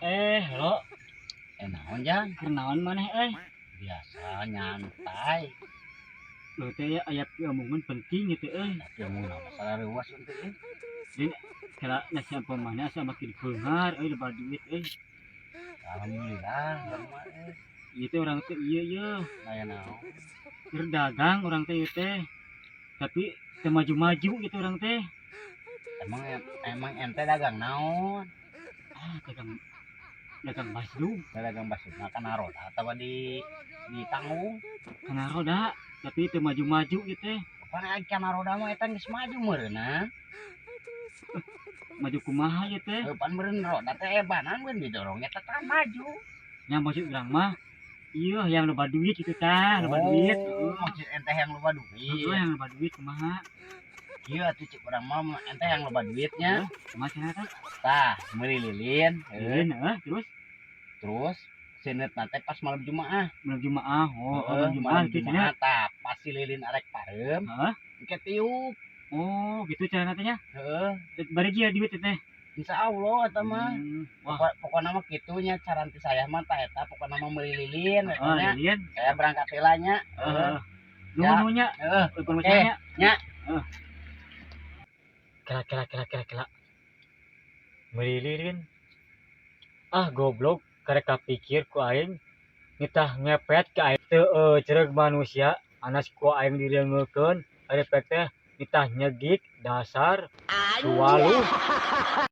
Eh, lo. Eh, naon, Jang? Keur naon maneh euy? Biasa nyantai. Lo teh ya aya omongan penting gitu euy. Tapi omong naon masalah reuwas untuk euy? Din kala nasi apa mana asa makin beunghar euy, loba duit euy. Alhamdulillah, urang mah euy. Ieu teh urang teh ieu ye. Aya naon? Keur dagang urang teh ieu teh. Tapi teu maju-maju gitu urang teh. Emang emang ente dagang naon? Ah, dagang dagang basdug. Dagang basdug mah kana roda atawa di tanggung? Kana roda, tapi teu maju-maju gitu teh. Pan ai kana roda mah eta geus maju meureunna. Maju kumaha ieu teh? Heuh, pan meureun roda teh ebanan meureun didorong eta teh maju. Nya maksud urang mah iya yang loba duit gitu tah, loba duit. Oh, maksud ente yang loba duit. Heeh, yang loba duit kumaha? Ieu atuh cek urang mah ente yang loba duitnya. Kumaha cenah teh? Tah, meuli lilin, heuh. Lilin, heeh, terus? Terus seuneu teh pas malam Jumaah. Malam Jumaah. Oh, Heeh, malam Jumaah malam gitu cenah. Jumaah tah pas si lilin arek pareum, engke tiup. Oh, gitu cara teh nya. Heeh. Bari dia duit teh. Insya Allah eta mah. Wah. Pokokna mah kitu nya saran ti saya mah tah eta, pokokna mah meuli lilin eta nya. Lilin. Saya berangkat heula nya. Heeh. Heeh. Nuhun nya. Heeh. Informasinya. Nya. Heeh. Kela kela kela kela kela. Meuli lilin. Ah, goblok, karek kapikir ku aing nitah ngepet ke aing teu euceureuh manusia anas ku aing direungeukeun ari pek teh nitah nyegik dasar suwaluh.